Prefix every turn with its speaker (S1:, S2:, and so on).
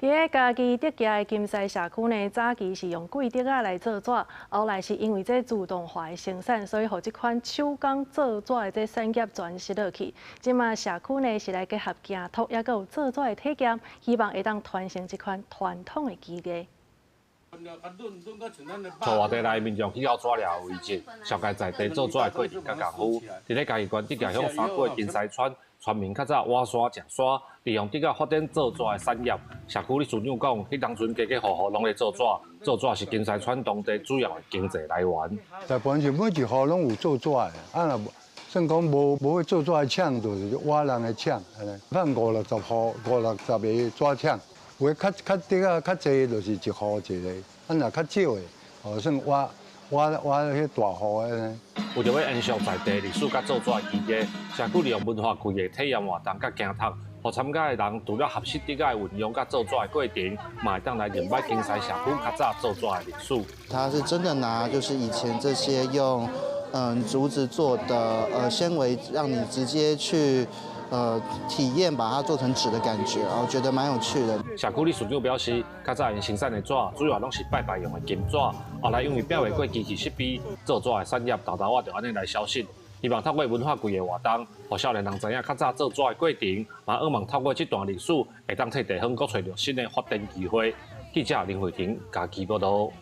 S1: 佇咧嘉義竹崎的金獅社區呢，早期是用桂竹仔來做紙，後來是因為這自動化的生產，所以予這款手工做紙的這產業全失落去。這馬社區呢是來結合行托，抑閣有做紙的體驗，希望會當傳承這款傳統的技藝。
S2: 坐活地內民眾去枵紙料為證，紹介在地做紙的過程佮功夫。佇咧嘉義縣竹崎鄉山谷的金獅村，村民較早挖沙食沙，利用竹仔發展做紙的產業。社區理事長講，彼當陣家家戶戶攏咧做紙，做紙是金獅村當地主要的經濟來源。
S3: 大部分是每一戶攏有做紙的，啊若算講無無去做紙的廠，就是挖人的廠，按呢。咱五六十戶、五六十個紙廠，有的較較竹仔較濟，就是一戶一个；啊若較少的，哦算挖挖挖彼大戶的呢。
S2: 為著欲延續在地歷史佮做紙的技藝，社區利用文化季的體驗活動佮行讀，予參加的人除了學習竹仔的運用佮做紙的過程，嘛會當來認捌金獅社區較早做紙的歷史。
S4: 他是真的拿就是以前這些用竹子做的纖維，讓你直接去體驗把它做成紙的感覺，我覺得蠻有趣的。
S2: 社區理事長表示，較早𪜶生產的紙主要攏是拜拜用的金紙，後來因為拼袂過機器設備，做紙的產業沓沓仔就按呢來消失。希望透過文化季的活動，予少年人知影較早做紙的過程，嘛向望透過這段歷史，會當替地方閣揣著新的發展機會。記者林慧婷嘉義報導。